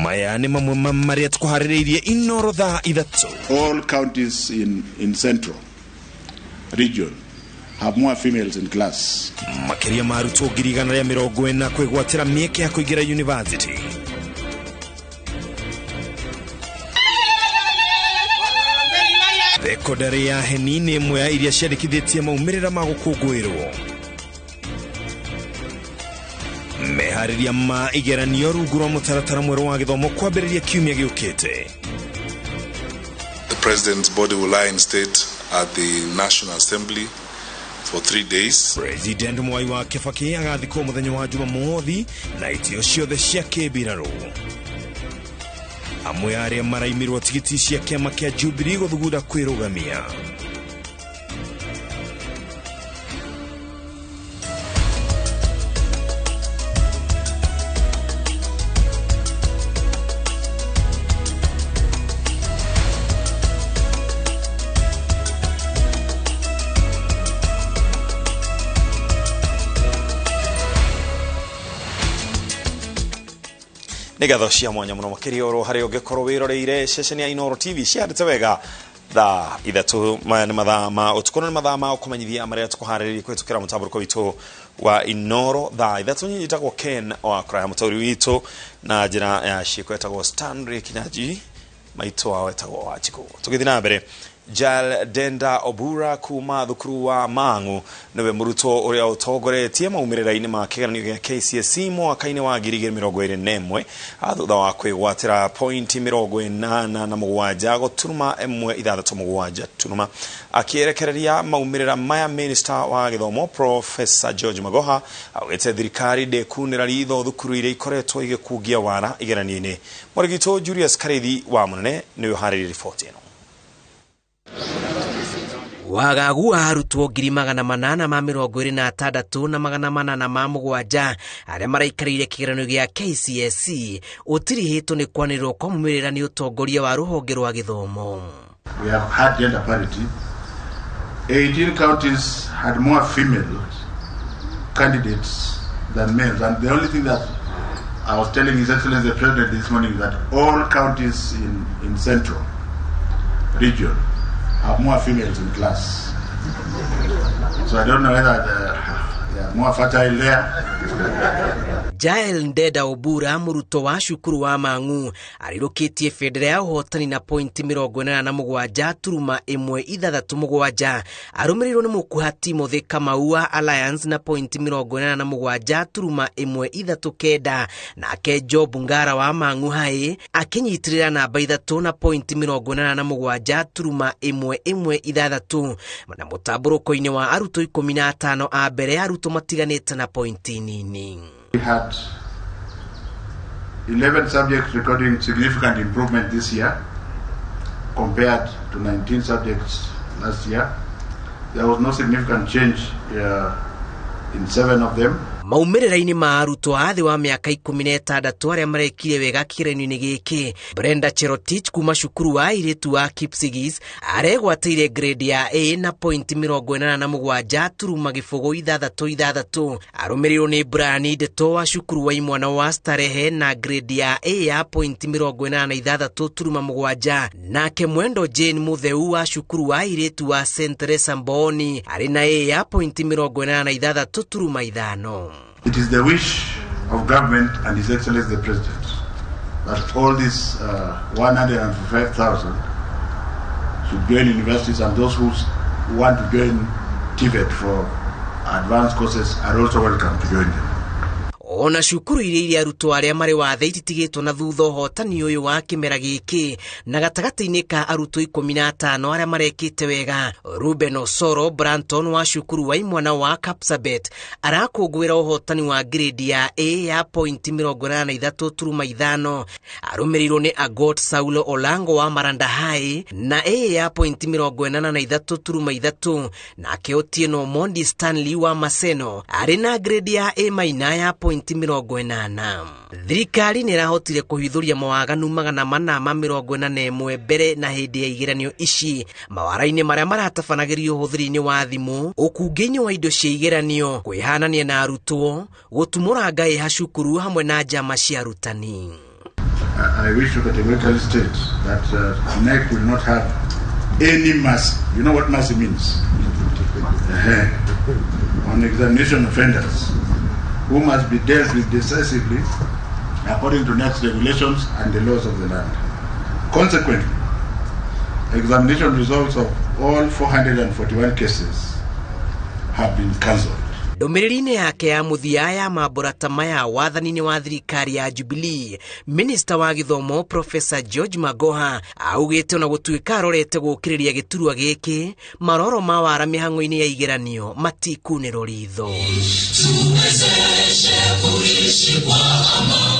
Maya nĩ mamwe ma marĩa tũkũharĩrĩirie Inoro thaa 3. All counties in Central region have more females in class. Makĩria ma arutwo 140,000 kwĩgwatĩra mĩeke ya kũingĩra university. Thekondarĩ ya Heni nĩ ĩmwe ya iria ciandĩkithĩtie maumĩrĩra ma gũkũngũĩrwo. Meharĩria ma igeranio rungu rwa mũtaratara mwerũ wa gĩthomo kwambĩrĩria kiumia gĩũkĩte. The president's body will lie in state at the National Assembly for 3 days. President Mwai wa Kibaki agathikwo mũthenya wa Jumamothi na itio ciothe cia kĩmbirarũ. Amwe arĩa maraimirwo tigiti cia kĩama kĩa Jubilee gũthugunda kwĩrũgamia. Nĩ ngatho cia mwanya mũno makĩria oro harĩa ũngĩkorwo wĩroreire ceceni ya Inoro TV ciandĩte wega thaa 3. Maya nĩ mathaa ma ũtukũ na nĩ mathaa ma ũkũmenyithia marĩa tũkũharĩrĩria kũhĩtũkĩra mũtambũrũko witũ wa Inoro thaa 3. Nyitagwo Ken wa kũraya mũtaũri witũ na njĩra ya ciĩko etagwo Stanley Kinyanjui, maitũ wao etagwo Wanjikũ. Tũgĩthiĩ na mbere, Jael Denda Obura kuma thukuru wa Mang'u niwe mũrutwo ũrĩa ũtongoretie maumĩrĩra-inĩ ma kĩgeranio gĩa KCSE mwaka-inĩ wa 2021 thutha wa kwĩgwatĩra pointi 87 gũturuma 1.67 turuma. Akĩerekereria maumĩrĩra maya, Minister wa gĩthomo Professor George Magoha augĩte thirikari ndĩkunĩra ritho thukuru iria ikoretwo igĩkungia wara igeranio-inĩ. Mwarĩ Julius Karithi wa Mũnene nĩwe ũharĩrĩirie riboti ĩno. Wagagu wa arutwo 826 na 807 arĩa maraikarĩire kĩgeranio gĩa KCSE ũtirihĩtwo nĩ kwanĩrĩrwo kwa maumĩrĩra nĩ ũtongoria wa rũhonge rwa gĩthomo. We have had gender parity. 18 counties had more female candidates than males, and the only thing that I was telling His Excellency the President this morning is that all counties in Central region have more females in class. So I don't know whether they are more fertile there. Jael Ndeda Obura mũrutwo wa cukuru wa Mang'u arirũkĩtie bendera ya ũhotani na pointi 87 turuma 1.67 arũmĩrĩirwo nĩ mũkuha Timothy Kamau wa Alliance na pointi 87 turuma 1.39 nake Job Ngara wa Mang'u High akĩnyitĩrĩra namba 3 na pointi 87 turuma 1.16 na mũtambũrũko-inĩ wa arutwo 15 a mbere arutwo matiganĩte na pointi nini. We had 11 subjects recording significant improvement this year compared to 19 subjects last year. There was no significant change in 7 of them. Maumĩrĩra-inĩ ma arutwo a thĩ wa mĩaka 16 arĩa marekire wega kĩgeranio-inĩ gĩkĩ, Brenda Cherotich kuma cukuru wa airĩtu wa Kipsigis aregwatĩire grade ya A na pointi 87 turuma 0.66 arũmĩrĩirwo nĩ Brian Ndeto wa cukuru wa imwana wa Starehe na grade ya A ya pointi 86 turuma 7 nake Mwendo Jane Mutheu wa cukuru wa airĩtu wa St Teresa Mboni arĩ na A ya pointi 86 turuma 5. It is the wish of government and His Excellency the President that all these 105,000 should join universities, and those who want to join TVET for advanced courses are also welcome to join them. Ona cukuru iria iria arutwo arĩa marĩ wathe ititigĩtwo na thutha ũhotani ũyũ wa kĩmera gĩkĩ na gatagatĩ-inĩ ka arutwo 15 arĩa marekĩte wega, Ruben Osoro Branton wa cukuru wa imwana wa Kapsabet arakũngũĩra ũhotani wa grade ya A ya pointi 83 turuma 5 arũmĩrĩirwo nĩ Agot Saulo Olango wa Maranda High na A ya pointi 83 turuma 3 nake Otieno Mondi Stanley wa Maseno arĩ na grade ya A maina ya pointi 80. Thirikari nĩ ĩrahotire kũhithũria mawaganu 441 mbere na hĩndĩ ya igeranio ici mawara-inĩ marĩa maratabanagĩrio ũhũthĩri-inĩ wa thimũ, ũkungi-inĩ wa indo cia igeranio, kwĩhanania na arutwo, gũtumũra ngaĩ ha cukuru hamwe na njama cia arutani. I wish to categorically state that KNEC will not have any mercy. You know what mercy means? On examination offenders, who must be dealt with decisively according to KNEC's regulations and the laws of the land. Consequently, examination results of all 441 cases have been cancelled. Ndũmĩrĩri-inĩ yake ya mũthia ya mambũra ta maya wathani-inĩ wa thirikari ya Jubilee, Minista wa gĩthomo Professor George Magoha augĩte ona gũtuĩka arorete gũkĩrĩria gĩturwa gĩkĩ, maroro ma wara mĩhang'o-inĩ ya igeranio matikunĩrwo ritho.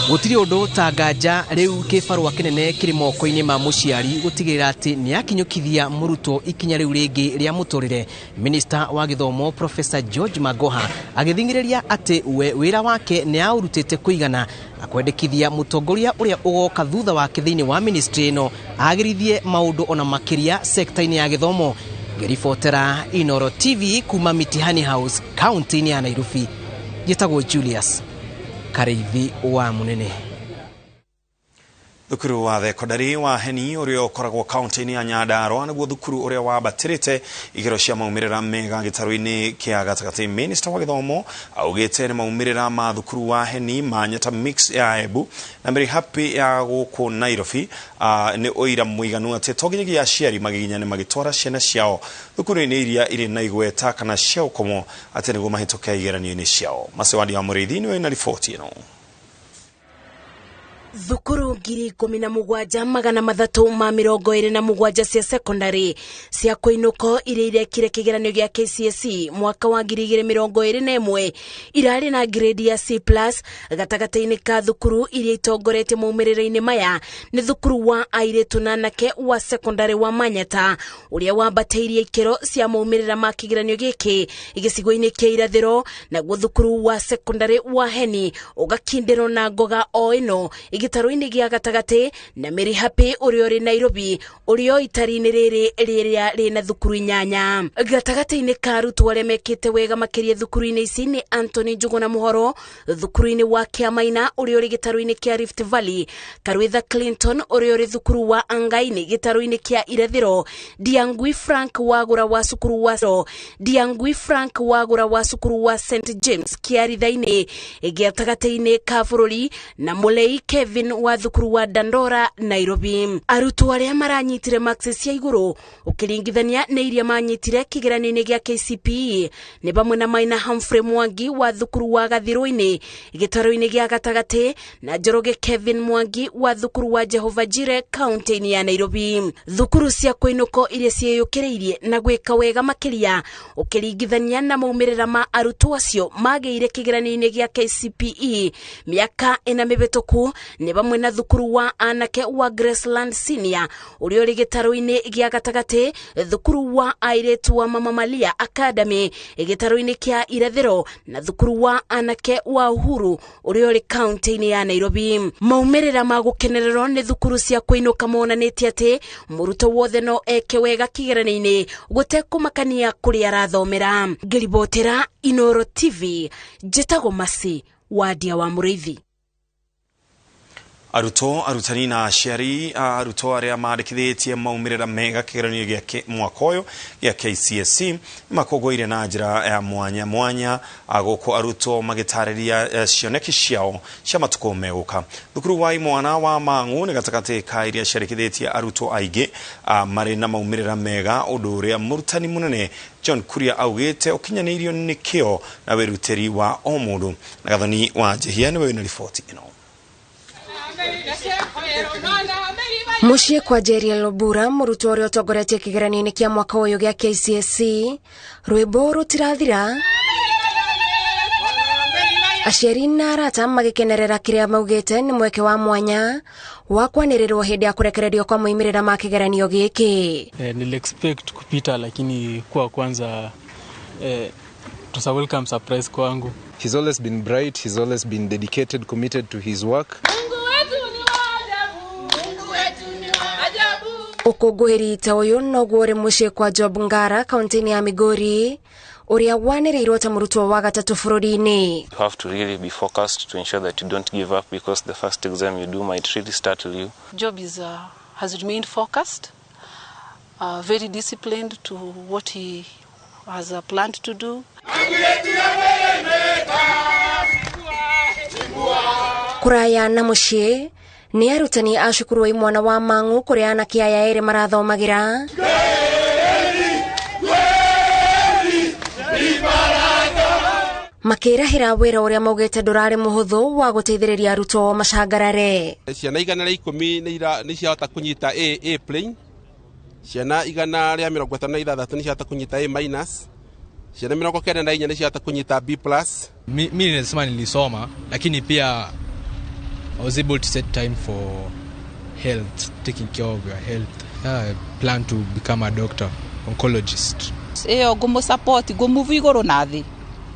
Gũtirĩ ũndũ ta nganja rĩu kĩbarũa kĩnene kĩrĩ moko-inĩ ma mũciari gũtigĩrĩra atĩ nĩakinyũkithia mũrutwo ikinya rĩu rĩngĩ rĩa mũtũrĩre. Minista wa gĩthomo Professor George Magoha agĩthing'ĩrĩria atĩ we wĩra wake nĩ aũrutĩte kũigana na kwendekithia mũtongoria ũrĩa ũgoka thutha wake thĩinĩ wa ministry ĩno agĩrithie maũndũ ona makĩria sekta-inĩ ya gĩthomo. Ngĩribotera Inoro TV kuma Mitihani House kaunti-inĩ ya Nairobi, njĩtagwo Julius Kareithi wa Munene. Thukuru wa thekondari wa Heni uria ukoragwo kaunti-inĩ ya Nyandarua nĩguo thukuru ũrĩa wambatĩrĩte ikĩro cia maumĩrĩra mega gĩtarũ-inĩ kĩa gatagatĩ. Minista wa gĩthomo augĩte nĩ maumĩrĩra ma thukuru wa Heni Manyata Mix ya Embu na Mary Happy ya gũkũ Nairobi nĩ ũira mũiganu atĩ to nginyagia aciari magiginyane magĩtwara ciana ciao thukuru-inĩ iria irĩ na igweta kana cia ũkomo atĩ nĩguo mahĩtũke igeranio-inĩ ciao. Macewadi wa Mũrĩithi nĩwe na riboti ĩno. Thukuru 17,327 cia secondary cia kũinũko iria irekire kĩgeranio gĩa KCSE mwaka wa 2021 irarĩ na grade ya C+. Gatagatĩ-inĩ ka thukuru iria itongoretie maumĩrĩra-inĩ maya nĩ thukuru wa airĩtu na anake wa secondary wa Manyata ũrĩa wambatĩirie ikĩro cia maumĩrĩra ma kĩgeranio gĩkĩ gĩcigo-inĩ kĩa irathĩro, naguo thukuru wa secondary wa Heni ũgakindĩrwo na ngoga o ĩno gĩtarũ-inĩ gĩa gatagatĩ, na Mary Happy ũrĩa ũrĩ Nairobi ũrĩa itari-inĩ rĩrĩ rĩrĩa rĩna thukuru 8. Gatagatĩ-inĩ ka arutwo arĩa mekĩte wega makĩria thukuru-inĩ ici nĩ Anthony Njuguna Mũhoro thukuru-inĩ wa Kĩamaina ũrĩa ũrĩ gĩtarũ-inĩ kĩa Rift Valley, Karwitha Clinton ũrĩa ũrĩ thukuru wa Angaini gĩtarũ-inĩ kĩa irathĩro, Diangui Frank Wagũra wa cukuru wa Diangui Frank Wagũra wa cukuru wa St James Kĩaritha-inĩ gĩatagatĩ-inĩ ka bũrũri, na Mũlei Kevin wa thukuru wa Dandora Nairobi. Arutwo arĩa maranyitire marks cia igũrũ ũkĩringithania na iria manyitire kĩgeranio-inĩ gĩa KCPE nĩ pamwe na Maina Humphrey Mwangi wa thukuru wa Gathirũ-inĩ gĩtarũ-inĩ gĩa gatagatĩ na Njoroge Kevin Mwangi wa thukuru wa Jehova Jire kaunti-inĩ ya Nairobi. Thukuru cia kũinũko iria ciĩyũkĩrĩirie na gwĩka wega makĩria ũkĩringithania na maumĩrĩra ma arutwo acio magĩire kĩgeranio-inĩ gĩa KCPE mĩaka ĩna mĩhĩtũku nĩ pamwe na thukuru wa anake wa Graceland Senior ũrĩa ũrĩ gĩtarũ-inĩ gĩa gatagatĩ, thukuru wa airĩtu wa Mama Malia Academy gĩtarũ-inĩ kĩa irathĩro, na thukuru wa anake wa Uhuru ũrĩa ũrĩ kaunti-inĩ ya Nairobi. Maumĩrĩra ma gũkenererwo nĩ thukuru cia kũinũka monanĩtie atĩ mũrutwo wothe no eke wega kĩgeranio-inĩ gũtekũmakania kũrĩa arathomera. Ngĩribotera Inoro TV, njĩtagwo Masi Wadia wa Mũrĩithi. Arutwo, arutani na aciari a arutwo arĩa mandĩkithĩtie maumĩrĩra mega kĩgeranio gĩa mwaka ũyũ gĩa KCSE nĩmakũngũĩire na njĩra ya mwanya mwanya gũkũ arutwo magĩtarĩria cioneki ciao cia matukũ megũka. Thukuru wa imwana wa Mang'u nĩ gatagatĩ ka iria ciandĩkithĩtie arutwo aingĩ marĩ na maumĩrĩra mega, ũndũ ũrĩa mũrutani mũnene John Kuria augĩte ũkinyanĩirio nĩ kĩo na wĩrutĩri wa o mũndũ. Na Gathoni wa Njihia nĩwe wĩna riboti ĩno. Muciĩ kwa Jeriel Lobura, mũrutwo ũrĩa ũtongoretie kĩgeranio-inĩ kĩa mwaka ũyũ gĩa KCSE, rwĩmbo rũtirathira. Aciari na arata magĩkenerera kĩrĩa maugĩte nĩ mweke wa mwanya wa kwanĩrĩrwo hĩndĩ ya kũrekererio kwa moimĩrĩra ma kĩgeranio gĩkĩ. Nili expect kupita lakini kuwa kwanza it was a welcome surprise kwangu. He's always been bright, he's always been dedicated, committed to his work. Ũkũngũĩri ta ũyũ noguo ũrĩ mũciĩ kwa Job Ngara kaunti-inĩ ya Migori, ũrĩa wanĩrĩirwo ta mũrutwo wa gatatũ bũrũri-inĩ. You have to really be focused to ensure that you don't give up, because the first exam you do might really startle you. Job has remained focused, very disciplined to what he has planned to do. Kũraya na mũciĩ nĩ arutani a cukuru wa imwana wa Mang'u kũrĩa anake aya erĩ marathomagĩra. Makĩrahĩra wĩra ũrĩa maugĩte ndũrarĩ mũhũthũ wa gũteithĩrĩria arutwo macangarare. Ciana 110 nĩ ciahota kũnyita A plain, ciana 156 nĩ ciahota kũnyita A minus, ciana 94 nĩ ciahota kũnyita B plus. Mimi nilisema nilisoma, lakini pia I was able to set time for health, taking care of your health. I plan to become a doctor, oncologist. Iyo ngumu support, ngumu iguru na thi.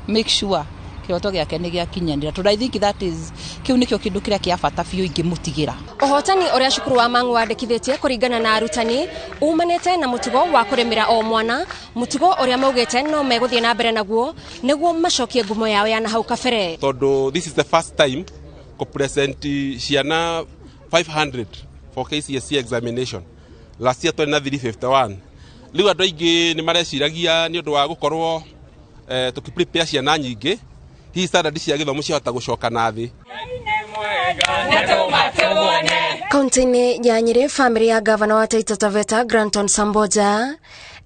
Make sure kiroto giake ni giakinyanira, tondu I think that is kiu nikio kindu kiria kia bata biũ ingĩmũtigĩra. Ũhotani ũrĩa cukuru wa Mang'u wandĩkithĩtie kũringana na arutani umanĩte na mũtugo wa kũrĩmĩra o mwana, mũtugo ũrĩa maugĩte no megũthiĩ na mbere naguo nĩguo macokie ngumo yao ya na hau kabere. Tondu this is the first time kũ present ciana 500 for KCSE examination. Last year twarĩ na 351. Rĩu andũ aingĩ nĩ mareciragia nĩ ũndũ wa gũkorwo tukiprepare ciana nyingĩ, hihi standard cia gĩthomo ciahota gũcoka na thĩ. Kaunti-inĩ ya Nyĩrĩ, bamĩrĩ ya gavana wa Taita Taveta Granton Samboja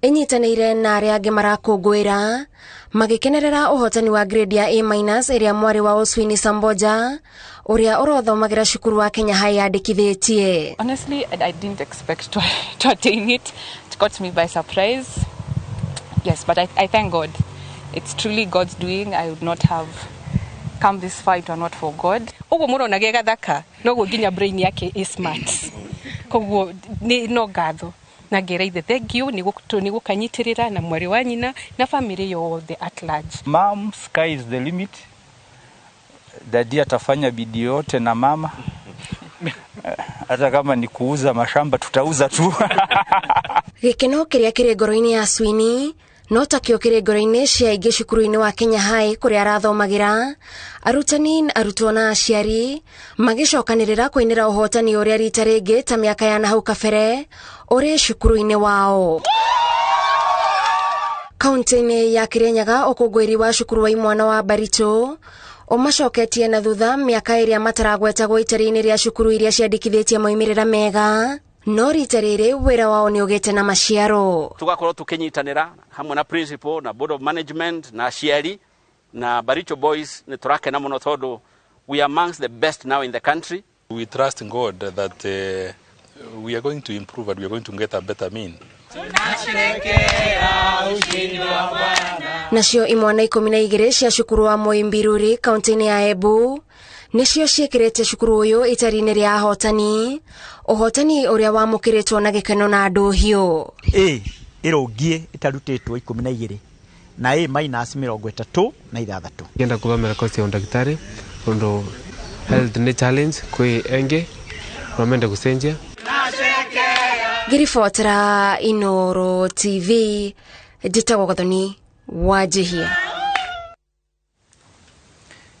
ĩnyitanĩire na arĩa angĩ marakũngũĩra magĩkenerera ũhotani wa grade ya A- ĩrĩa mwarĩ wa Oswini Samboja ũrĩa ũrothomagĩra cukuru wa Kenya High yandĩkithĩtie. Honestly, I didn't expect to attain it. It caught me by surprise. Yes, but I thank God. It's truly God's doing. I would not have come this far if it were not for God. Uguo murona ge gathaka noguo nginya brain yake is smart. Koguo ni no ngatho na ngera ithe thank you ni gukanyitirira na mwari wa nyina na family yothe at large. Mom, sky is the limit. Daddy atafanya bidii yote na mama. Hata kama ni kuuza mashamba tutauza tu. Gikeno kiria kiri ngoro-inĩ ya Swini no takĩo kĩrĩ ngoro-inĩ cia aingĩ cukuru-inĩ wa Kenya High kũrĩa arathomagĩra, arutani, arutwo na aciari magĩcokanĩrĩra kũinĩra ũhotani ũrĩa rita rĩngĩ ta mĩaka ya nahau kabere ũrĩ cukuru-inĩ wao. Kaunti-inĩ ya Kirinyaga, ũkũngũĩri wa cukuru wa imwana wa Baritũ ũmacoketie na thutha mĩaka ĩrĩa mataragwetagwo itari-inĩ rĩa cukuru iria ciandĩkithĩtie moimĩrĩra mega, no rita rĩrĩ wĩra wao nĩ ũgĩte na maciaro. Tugakorwo tukinyitanĩra hamwe na principal na board of management na aciari na Baricho Boys, nĩ tũrakena mũno tondũ we are amongst the best now in the country. We trust God that we are going to improve and we are going to get a better mean. Nacio imwana 12 cia cukuru wa Moi Mbiruri kaunti-inĩ ya Embu nĩcio ciĩkĩrĩte cukuru ũyũ itari-inĩ rĩa ahotani, ũhotani ũrĩa wamũkĩrĩtwo na gĩkeno na ndũhiũ. A ĩrũngiĩ ĩtarutĩtwo 12 na A minus 36. Ngenda kuthomera kosi ya undagitari undu health ni challenge kwi engi mamende gucenjia. Ngĩribotera Inooro TV, njĩtagwo Gathoni Wanjihia.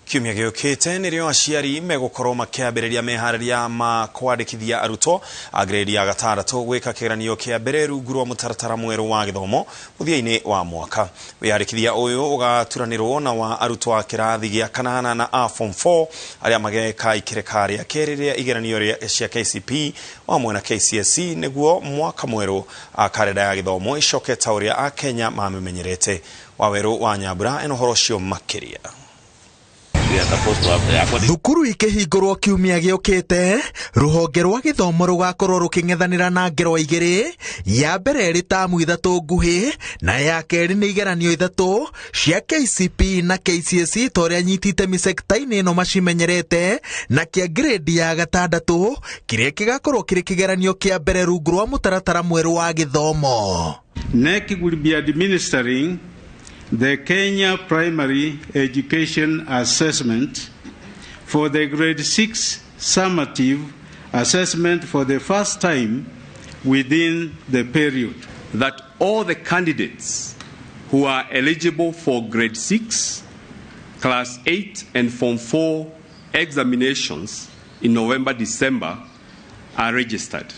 Kiumia gĩũkĩte nĩrĩo aciari megũkorwo makĩambĩrĩria meharĩria ma kwandĩkithia arutwo a grade ya gatandatũ gwĩka kĩgeranio kĩa mbere rungu rwa mũtaratara mwerũ wa gĩthomo mũthia-inĩ wa mwaka. Wĩyandĩkithia ũyũ ũgaturanĩrwo na wa arutwo a kĩrathi gĩa kanana na a form 4 arĩa mageka ikereka rĩa kerĩ rĩa igeranio cia KCP hamwe na KCSE nĩguo mwaka mwerũ karenda ya gĩthomo ĩcoke ta ũrĩa Akenya mamĩmenyerete. Wawerũ wa Nyambura ena ũhoro ũcio makĩria. Thukuru ikĩhingũrwo kiumia gĩũkĩte, rũhonge rwa gĩthomo rũgakorwo rũkĩng'ethanĩra na ngerwa igĩrĩ, ya mbere ĩrĩ tamu ithatũ nguhĩ na ya kerĩ nĩ igeranio ithatũ cia KCP na KCSE ta ũrĩa nyiti itemi sekta-inĩ ĩno macimenyerete, na kĩa grade ya gatandatũ kĩrĩa gĩgakorwo kĩrĩ kĩgeranio kĩa mbere rungu rwa mũtaratara mwerũ wa gĩthomo. KNEC will be administering the Kenya Primary Education Assessment for the grade 6 summative assessment for the first time within the period. That all the candidates who are eligible for grade 6, class 8 and form 4 examinations in November, December are registered.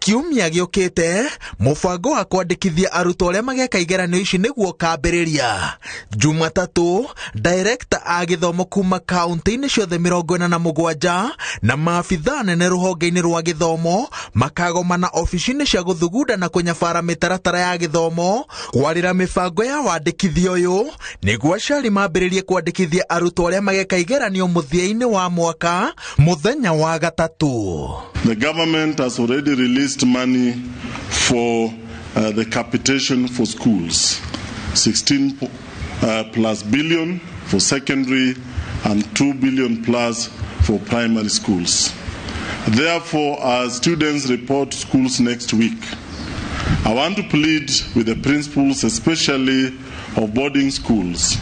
Kiumia gĩũkĩte mũbango wa kwandĩkithia arutwo arĩa mageka igeranio ici nĩguo kambĩrĩria. Jumatatũ, director a gĩthomo kuma kaunti-inĩ ciothe 47 na maabithaa nene rũhonge-inĩ rwa gĩthomo makagomana obici-inĩ cia gũthugunda na kũnyabara mĩtaratara ya gĩthomo kwarĩra mĩbango ya wandĩkithia ũyũ nĩguo aciari mambĩrĩrie kwandĩkithia arutwo arĩa mageka igeranio mũthia-inĩ wa mwaka mũthenya wa gatatũ. The government has already released money for the capitation for schools, 16 plus billion for secondary and 2 billion plus for primary schools. Therefore, as students report to schools next week, I want to plead with the principals, especially of boarding schools,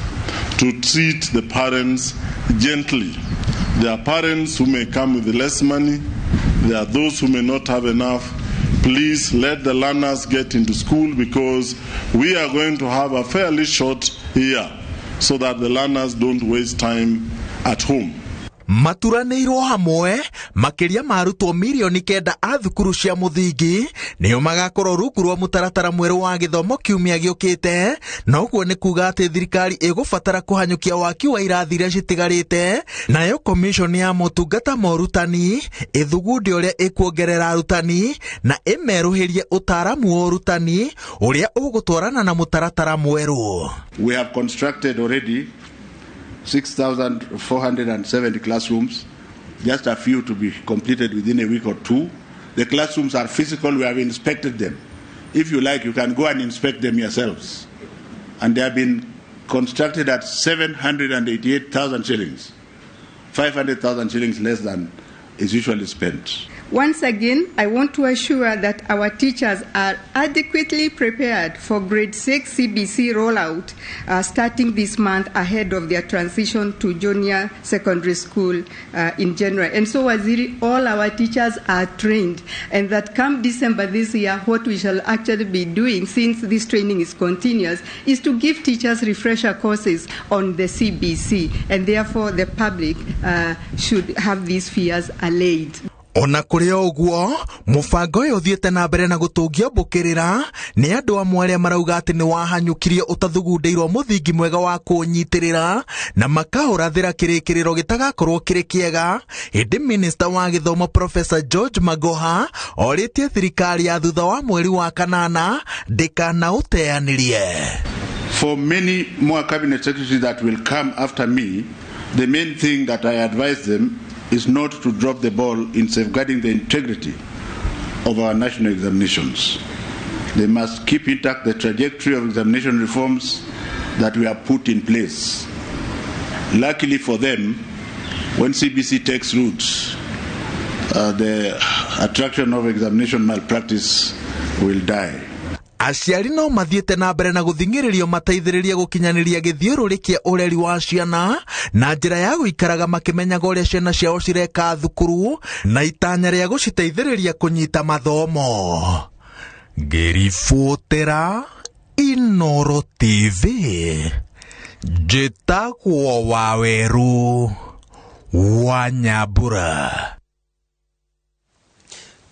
to treat the parents gently. There are parents who may come with less money. There are those who may not have enough. Please let the learners get into school, because we are going to have a fairly short year so that the learners don't waste time at home. Maturanĩirwo hamwe makĩria ma arutwo 9 mirioni a thukuru cia mũthingi nĩo magakorwo rungu rwa mũtaratara mwerũ wa gĩthomo kiumia gĩũkĩte, na ũguo nĩ kuga atĩ thirikari ĩgũbatara kũhanyũkia waki wa irathi iria citigarĩte, nayo commission ya motungata ma ũrutani ĩthugunde ũrĩa ĩkuongerera arutani na ĩmerũhĩrie ũtaaramu wa ũrutani ũrĩa ũgũtwarana na mũtaratara mwerũ. We have constructed already 6,470 classrooms, just a few to be completed within a week or two. The classrooms are physical, we have inspected them. If you like, you can go and inspect them yourselves. And they have been constructed at 788,000 shillings, 500,000 shillings less than is usually spent. Once again, I want to assure that our teachers are adequately prepared for grade 6 CBC rollout starting this month ahead of their transition to junior secondary school in January. And so, Waziri, all our teachers are trained, and that come December this year, what we shall actually be doing, since this training is continuous, is to give teachers refresher courses on the CBC, and therefore the public should have these fears allayed. Ona kũrĩ o ũguo, mũbango ũyũ ũthiĩte na mbere na gũtũngia mbũkĩrĩra nĩ andũ amwe arĩa marauga atĩ nĩ wahanyũkirie ũtathugundĩirwo mũthingi mwega wa kũũnyitĩrĩra na makaũrathĩra kĩrĩkĩrĩro gĩtagakorwo kĩrĩ kĩega. Hĩndĩ minista wa gĩthomo Professor George Magoha orĩtie thirikari ya thutha wa mweri wa kanana ndĩkanaũteanĩrie. For many more cabinet secretaries that will come after me, the main thing that I advise them is not to drop the ball in safeguarding the integrity of our national examinations. They must keep intact the trajectory of examination reforms that we have put in place. Luckily for them, when CBC takes root, the attraction of examination malpractice will die. Aciari no mathiĩte na mbere na gũthing'ĩrĩrio mateithĩrĩrie gũkinyanĩria gĩthiũrũrĩ kĩa ũreri wa ciana na njĩra ya gũikaraga makĩmenyaga ũrĩa ciana ciao cireka thukuru na itanya rĩa gũciteithĩrĩria kũnyita mathomo. Ngĩribũtĩra Inoro TV, njĩtagwo Waweru wa Nyambura.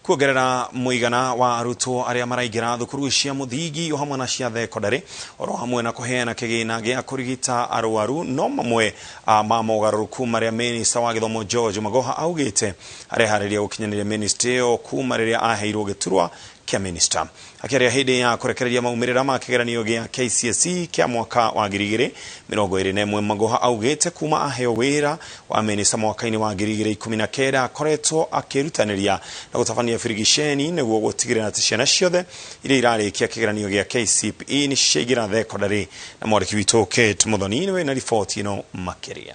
Kuongerera mũigana wa arutwo arĩa maraingĩra thukuru cia mũthingi o hamwe na cia thekondarĩ oro hamwe na kũheana kĩgĩna gĩa kũrigita arwaru no mamwe ma mogarũrũku marĩa minista wa gĩthomo George Magoha augĩte areharĩria gũkinyanĩria ministry ĩyo kuma rĩrĩa aheirwo gĩturwa kĩa minista. Akĩaria hĩndĩ ya kũrekereria maumĩrĩra ma kĩgeranio gĩa KCSE kĩa mwaka wa 2021, Magoha augĩte kuma aheo wĩra wa minista mwaka-inĩ wa 2019 akoretwo akĩrutanĩria na gũtabania birigiceni nĩguo gũtigĩrĩra atĩ ciana ciothe iria irarĩkia kĩgeranio gĩa KCPE nĩ ciaingĩra thekondarĩ. Na mwandĩki witũ Kate Muthoni nĩwe na riboti ĩno makĩria.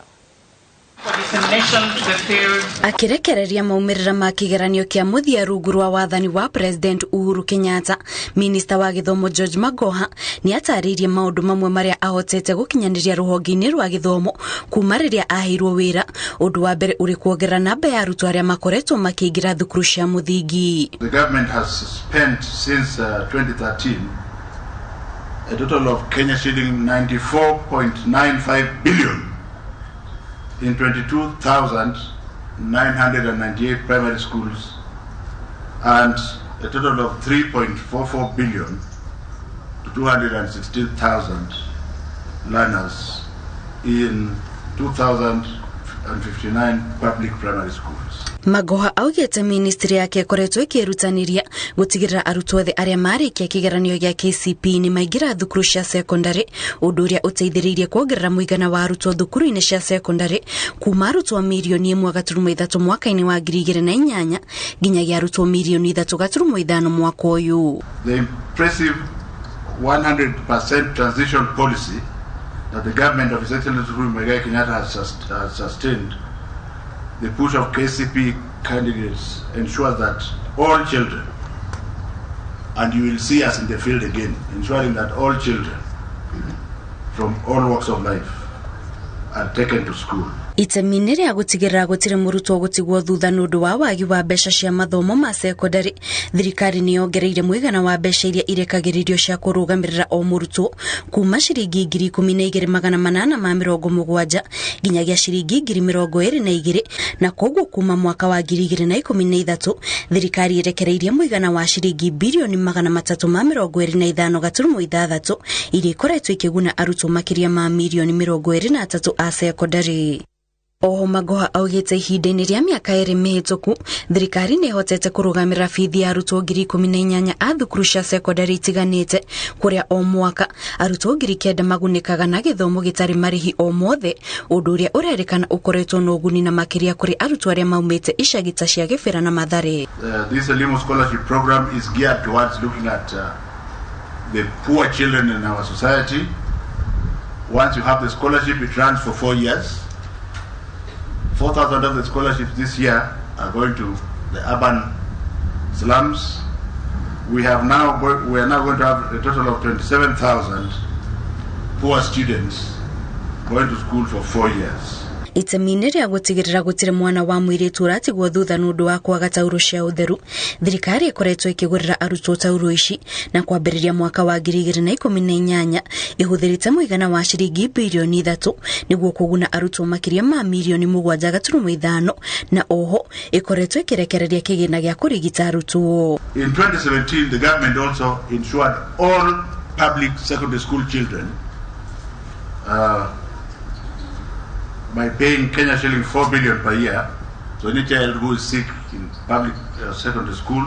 Akirekereria maumirira ma kigeranio kia muthia rungu rwa wathani wa President Uhuru Kenyatta, Minister wa githomo George Magoha ni ataririe maundu mamwe maria ahotete gukinyaniria ruhonge-ini rwa githomo kuma riria aheirwo wira. Undu wa mbere uri kuongerera namba ya arutwo aria makoretwo makiingira thukuru cia muthingi. The government has spent since 2013 a total of Kenya shilling 94.95 billion in 22,998 primary schools and a total of 3.44 billion to 216,000 learners in 2,059 public primary schools. Magoha augite ministry yake ikoretwo ikirutaniria gutigirira arutwo othe aria marikia kigeranio gia KCP ni maingira thukuru cia secondary, undu uria uteithiriirie kuongerera muigana wa arutwo thukuru-ini cia secondary kuma arutwo mirioni 1.3 mwaka-ini wa 2008 nginyagia arutwo mirioni 3.5 mwaka uyu. The impressive 100% transition policy that the government of His Excellency Uhuru Muigai Kenyatta has sustained, the push of KCP candidates ensures that all children, and you will see us in the field again, ensuring that all children from all walks of life are taken to school. Itemi-inĩ rĩa gũtigĩrĩra gũtirĩ mũrutwo gũtigwo thutha nĩ ũndũ wa wagi wa mbeca cia mathomo ma sekondari, thirikari nĩ yongereire mũigana wa mbeca iria irekagĩrĩrio cia kũrũgamĩrĩra o mũrutwo kuma ciringi 12,870 nginyagia ciringi 22,000, na koguo kuma mwaka wa 2013 thirikari ĩrekereirie mũigana wa ciringi birioni 325.6 iria ikoretwo ikĩguna arutwo makĩria ma mirioni 23 a sekondari. Oho Magoha augite ihinda-inĩ rĩa mĩaka 2 mĩhĩtũku thirikari nĩ ĩhotete kũrũgamĩrĩra bithi ya arutwo 18,000 a thukuru cia sekondari itiganĩte, kũrĩa o mwaka arutwo 9,000 magunĩkaga na gĩthomo gĩtarĩ marĩhi o mothe, ũndũ ũrĩa ũrerĩkana ũkoretwo na ũguni na makĩria kũrĩ arutwo arĩa maumĩte icagi ta cia Gĩbĩra na Mathare. This Elimu scholarship program is geared towards looking at the poor children in our society. Once you have the scholarship, it runs for 4 years. 4,000 of the scholarships this year are going to the urban slums. We are now going to have a total of 27,000 poor students going to school for 4 years. Itemi-inĩ rĩa gũtigĩrĩra gũtirĩ mwana wa mũirĩtu ũratigwo thutha nĩ ũndũ wa kwaga tauro cia ũtheru, thirikari ĩkoretwo ĩkĩgũrĩra arutwo tauro ici na kwambĩrĩria mwaka wa 2018 ĩhũthĩrĩte mũigana wa ciringi birioni 3 nĩguo kũguna arutwo makĩria ma mirioni 7.5, na oho ĩkoretwo ĩkĩrekereria kĩgĩna gĩa kũrigita arutwo. In 2017, the government also ensured all public secondary school children by paying Kenya shilling 4 billion per year. So any child who is sick in public secondary school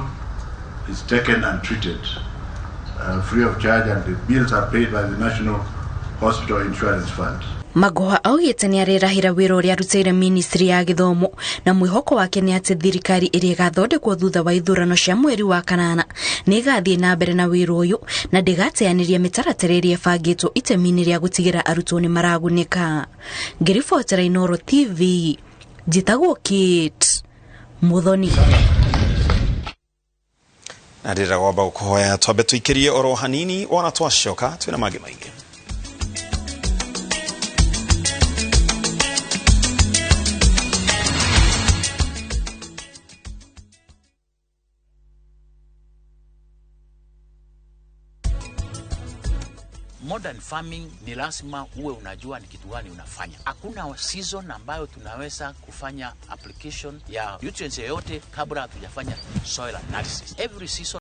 is taken and treated free of charge, and the bills are paid by the National Hospital Insurance Fund. Magoha augĩte nĩ arerahĩra wĩra ũrĩa arutĩire ministry ya gĩthomo, na mwĩhoko wake nĩ atĩ thirikari ĩrĩa ĩgathondekwo thutha wa ithurano cia mweri wa kanana nĩ ĩgathiĩ na mbere na wĩra ũyũ na ndĩgateanĩria mĩtaratara ĩrĩa ĩbangĩtwo itemi-inĩ rĩa gũtigĩra arutwo nĩ maragunĩka. Ngĩribotera Inooro TV, njĩtagwo Kate Muthoni. Na ndĩrenda gwamba gũkũhoya twambe tũikĩrie oro hanini, wona twacoka twĩna mangĩ maingĩ. Modern farming ni lazima uwe unajua ni kitu gani unafanya. Hakuna season ambayo tunaweza kufanya application ya nutrients yoyote kabla hatujafanya soil analysis. Every season